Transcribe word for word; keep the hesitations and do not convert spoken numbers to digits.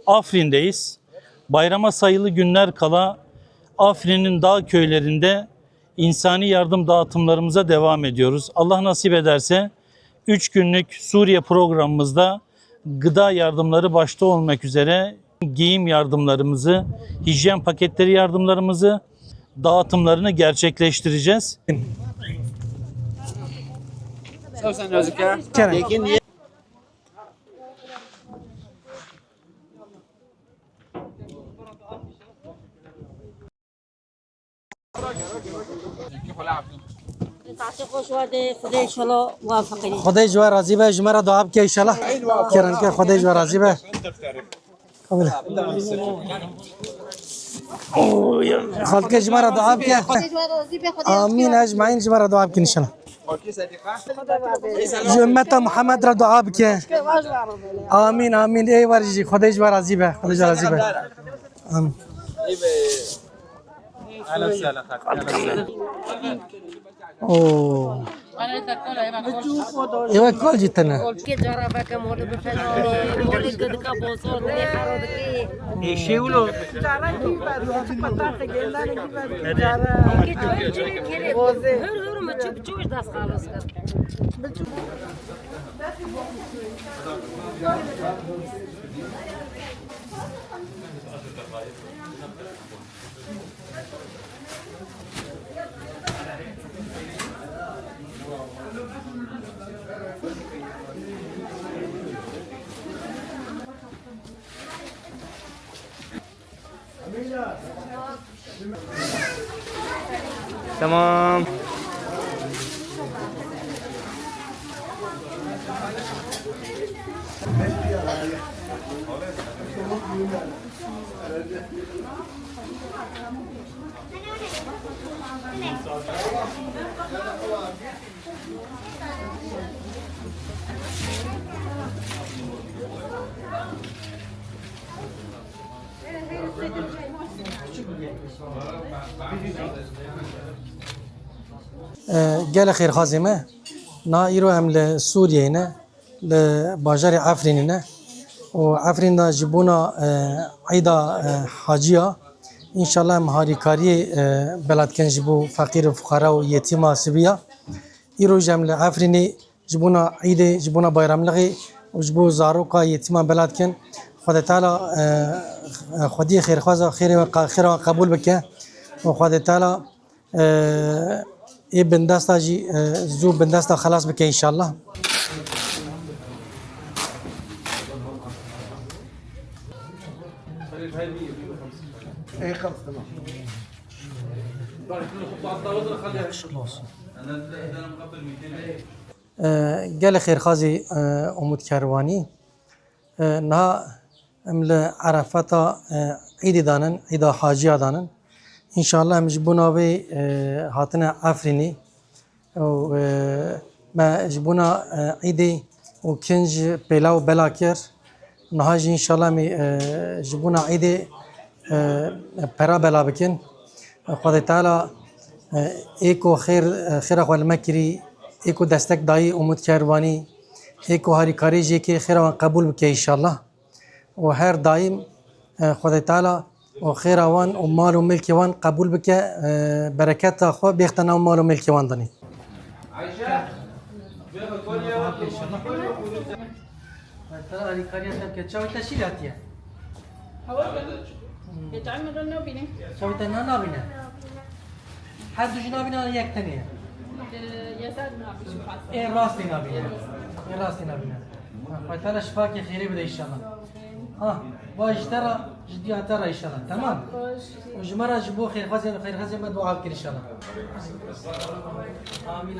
Afrin'deyiz. Bayrama sayılı günler kala Afrin'in dağ köylerinde insani yardım dağıtımlarımıza devam ediyoruz. Allah nasip ederse üç günlük Suriye programımızda gıda yardımları başta olmak üzere giyim yardımlarımızı, hijyen paketleri yardımlarımızı, dağıtımlarını gerçekleştireceğiz. Kerem. Xwedê inşallah muwafeq kene. Xwedê ji we razî be, ji me re dua bike inşallah. Kerem ke, Xwedê ji we razî be. Xalke ji me re dua bike. Amîn, ecmaîn ji me re dua bikin inşallah. Ji ümmeta Muhammed re dua bike. Amîn, amîn. Ê wer jî, Xwedê ji we razî be. Xwedê ji we razî be. Amîn. Oo. Ewe kol jî tene. Ke cara veke mole bi felanî, mole ke dika bozor, ne xero dike. Eşê ulo. Cara ki ver, pataxe gendane ki ver. Cara. Ke çoy çi kere. Hür hür mi çi çi dest xalas kir. Tamam. Gelek xêrxwazê me, niha îro em li Sûriyeyê ne, li bajarê Efrînê ne û Efrîn de ji bona, e, Eyda, e, Haciya, înşallah em harîkariyê, e, bela dikin ji bo feqîr û fuqara û yetîma Sibiya. Îro jî em li Efrînê ji bona Îdê, ji bona bayramlixê û ji bo zaroka yetîman bela dikin. Xwedê Teala, e, xwediyê xêrxwaza xêrê we qa-, xêra we qebûl bike û Xwedê Teala, e, ê bindesta jî, e, zû bindesta xelas bike înşallah. Ey, xelas, tamam. Gelek xêrxwazî, e, Umut Kerwanî. E, niha em li Erefeta, e, Îdê danin, Îda Haciya danin. Înşallah em ji bona wê, e, hatine Efrînê û, e, me ji bona, e, Îdê û kinc pêlaw bela kir. Niha jî înşallah em ê, e, ji bona Îdê, e, pera bela bikin. Xwedê Teala, e, ê ku xêr, e, xêra xwe li me kirî, ê ku destek dayî Umut Kerwanî, ê ku harîkarî jê kê, xêra wan qebûl bike înşallah. Û her daîm, e, Xwedê Teala û xêra wan û mal û milkê wan qebûl bike, e, bereketa xwe bêxte nav mal û milkê wan danî. Te alîkariya te bike. Çavê te şîr hatiye? Hewa te. Hmm. Yê te min re nabîne. Çavê te na nabîne? Her du jî nabîne, yek tenê ye? Ê rastî nabîne. Ê rastî nabîne. Ha, Xwedê Teala şifakê xêrê bide înşallah. Ha, va ji te re, ji diya te re înşallah. Temam? Û ji me re ji bo xêrxwazên, xêrxwazên me dua bikir înşallah. Amîn.